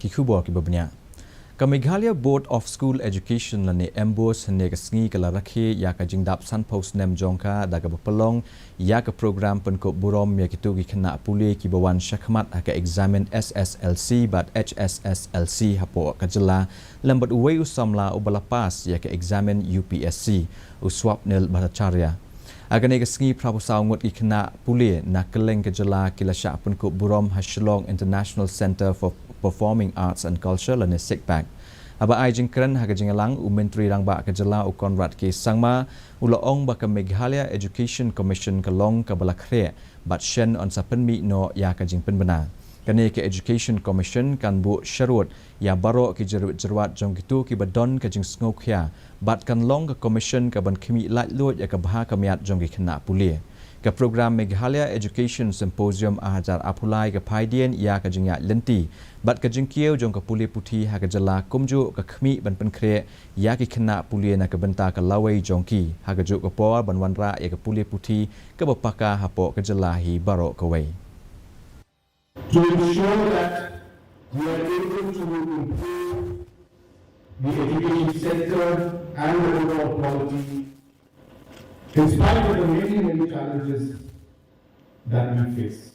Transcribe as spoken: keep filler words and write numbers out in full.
Ki khubor kiba bniah. Ka Meghalaya Board of School Education lane MBOSE hynne ka sngi ka la rakhe ïa ka jingdap sanphew snem jong ka da kaba pynlong ïa ka program pynkup burom ïa kito ki khynnah pule kiba wan shakhmat ha ka eksamin SSLC bad HSSLC hapoh ka jylla, lem bad uwei u samla uba la pass ïa ka eksamin UPSC, u Swapnil Bhattacharya. Ha kane ka sngi, phra phew saw ngut ki khynnah pule na kylleng ka jylla ki la shah pynkup burom ha Shillong International Centre for Performing Arts and Culture lane SICPAC. Haba ai jingkren ha ka jingïalang, u Myntri Rangbah ka jylla, u Conrad K Sangma, u la ong ba ka Meghalaya Education Commission ka long kaba la khreh bad shen yn sa pynmih noh ïa ka jingpynbna. Kane ka Education Commission kan buh sharud ïa baroh ki jyrwit jyrwat jong kito kiba don ka jingsngewkhia bad kan long ka commission kaban khmih laitluid ïa ka bha ka miat jong ki khynnah pule. Ka program Meghalaya Education Symposium ar hajar arphew lai ka phaidien ïa ka jingïaid lynti bad ka jingkiew jong ka pule puthi ha ka jylla, kumjuh ka khmih ban pynkhreh ïa ki khynnah pule na ka bynta ka lawei jong ki, ha kajuh ka por ban wanrah ïa ka pule puthi kaba paka hapoh ka jylla hi baroh kawei. To ensure that we are able to improve the education sector and the overall quality, in spite of the many, many challenges that we face.